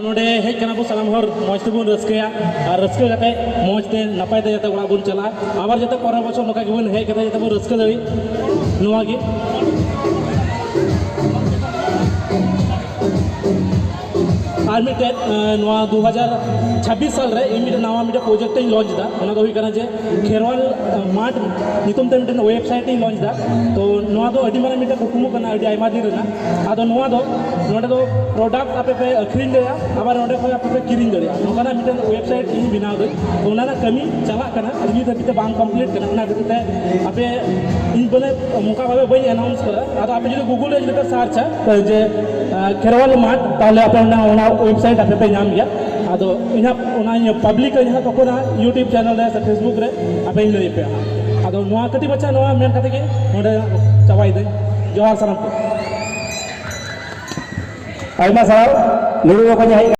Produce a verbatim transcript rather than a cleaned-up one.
ᱱᱚᱰᱮ ᱦᱮᱡ ᱠᱟᱱᱟ ᱵᱚ ᱥᱟᱱᱟᱢ ᱦᱚᱲ, ᱢᱚᱡᱽ ᱛᱮᱵᱚᱱ ᱨᱟᱹᱥᱠᱟᱹᱭᱟ ᱟᱨ ᱨᱟᱹᱥᱠᱟᱹ ᱠᱟᱛᱮ ᱢᱚᱡᱽ ᱛᱮ ᱱᱟᱯᱟᱭ ᱛᱮ ᱡᱟᱛᱮ ᱚᱲᱟᱜ ᱵᱚᱱ ᱪᱟᱞᱟᱜ᱾ ᱟᱵᱟᱨ ᱡᱟᱛᱮ ᱯᱚᱨᱮᱨ ᱵᱚᱪᱷᱚᱨ ᱱᱚᱝᱠᱟ ᱜᱮᱵᱚᱱ ᱦᱮᱡ ᱠᱟᱛᱮ ᱡᱟᱛᱮ ᱵᱚᱱ ᱨᱟᱹᱥᱠᱟᱹ ᱫᱟᱲᱮᱜ, ᱱᱚᱣᱟ ᱜᱮ᱾ ᱟᱨ ᱢᱤᱫᱴᱮᱡ, ᱮᱸ, ᱱᱚᱣᱟ ᱫᱩ ᱦᱟᱡᱟᱨ ᱪᱷᱟᱵᱵᱤᱥ ᱥᱟᱞ ᱨᱮ ᱤᱧ ᱢᱤᱫᱴᱮᱡ ᱱᱟᱣᱟ ᱢᱤᱫᱴᱮᱡ ᱯᱨᱚᱡᱮᱠᱴ ᱤᱧ ᱞᱚᱧᱪ ᱮᱫᱟ᱾ ᱚᱱᱟ ᱫᱚ ᱦᱩᱭᱩᱜ ᱠᱟᱱᱟ ᱡᱮ ᱠᱷᱮᱨᱣᱟᱞ, ᱮᱸ, ᱢᱟᱴᱷ ᱧᱩᱛᱩᱢ ᱛᱮ ᱢᱤᱫᱴᱮᱱ ᱣᱮᱵᱥᱟᱭᱤᱴ ᱤᱧ ᱞᱚᱧᱪ ᱮᱫᱟ᱾ ᱛᱚ ᱱᱚᱣᱟ ᱫᱚ ᱟᱹᱰᱤ ᱢᱟᱨᱟᱝ ᱢᱤᱫᱴᱮᱱ ᱠᱩᱠᱢᱩ ᱠᱟᱱᱟ, ᱟᱹᱰᱤ ᱟᱭᱢᱟ ᱫᱤᱱ ᱨᱮᱱᱟᱜ᱾ ᱟᱫᱚ ᱱᱚᱣᱟ ᱫᱚ, ᱱᱚᱰᱮ ᱫᱚ ᱯᱨᱚᱰᱟᱠᱴ ᱟᱯᱮ ᱯᱮ ᱟᱹᱠᱷᱨᱤᱧ ᱫᱟᱲᱮᱭᱟᱜᱼᱟ, ᱟᱵᱟᱨ ᱱᱚᱰᱮ ᱠᱷᱚᱱ ᱟᱯᱮ ᱯᱮ ᱠᱤᱨᱤᱧ ᱫᱟᱲᱮᱭᱟᱜᱼᱟ᱾ ᱱᱚᱝᱠᱟᱱᱟᱜ ᱢᱤᱫᱴᱮᱱ ᱣᱮᱵᱥᱟᱭᱤᱴ ᱤᱧ ᱵᱮᱱᱟᱣ ᱫᱟᱹᱧ᱾ ᱛᱚ ᱚᱱᱟ ᱨᱮᱱᱟᱜ ᱠᱟᱹᱢᱤ ᱪᱟᱞᱟᱜ ᱠᱟᱱᱟ, ᱟᱨ ᱱᱤᱛ ᱦᱟᱹᱵᱤᱡ ᱛᱮ ᱵᱟᱝ ᱠᱚᱢᱯᱞᱤᱴ ᱠᱟᱱᱟ᱾ ᱚᱱᱟ ᱠᱷᱟᱹᱛᱤᱨ ᱛᱮ ᱟᱯᱮ, ᱤᱧ ᱵᱚᱞᱮ ᱚᱱᱠᱟ ᱵᱷᱟᱵᱮ ᱵᱟᱹᱧ ᱮᱱᱟᱣᱩᱱᱥ ᱠᱟᱫᱟ᱾ ᱟᱫᱚ ᱟᱯᱮ ᱡᱩᱫᱤ ᱜᱩᱜᱩᱞ ᱨᱮ ᱡᱩᱫᱤ ᱯᱮ ᱥᱟᱨᱪᱟ, ᱡᱮ, ᱟᱸ, ᱠᱷᱮᱨᱣᱟᱞ ᱢᱟᱴᱷ, ᱛᱟᱦᱚᱞᱮ ᱟᱯᱮ ᱚᱱᱟ, ᱚᱱᱟ ᱣᱮᱵᱥᱟᱭᱤᱴ ᱟᱯᱮ ᱯᱮ ᱧᱟᱢ ᱜᱮᱭᱟ᱾ ᱟᱫᱚ ᱤᱧᱟᱹᱜ ᱚᱱᱟ ᱤᱧ ᱯᱟᱵᱽᱞᱤᱠ ᱟᱹᱧ ᱦᱟᱸᱜ ᱛᱚᱠᱷᱚᱱ ᱦᱟᱸᱜ YouTube ᱪᱮᱱᱮᱞ ᱨᱮ ᱥᱮ Facebook ᱨᱮ ᱟᱯᱮᱧ ᱞᱟᱹᱭ ᱟᱯᱮᱭᱟ ᱦᱟᱸᱜ᱾ ᱟᱫᱚ ᱱᱚᱣᱟ ᱠᱟᱹᱴᱤᱡ ᱢᱟᱪᱷᱟ ᱱᱚᱣᱟ ᱢᱮᱱ ᱠᱟᱛᱮ ᱜᱮ ᱱᱚᱰᱮ ᱪᱟᱵᱟᱭᱮᱫᱟᱹᱧ᱾ ᱡᱚᱦᱟᱨ ᱥᱟᱱᱟᱢ ᱠᱚ᱾ ᱟᱭᱢᱟ ᱥᱟᱨᱦᱟᱣ᱾ ᱞᱩᱲᱩ ᱵᱚᱠᱚᱧ ᱦᱮᱡ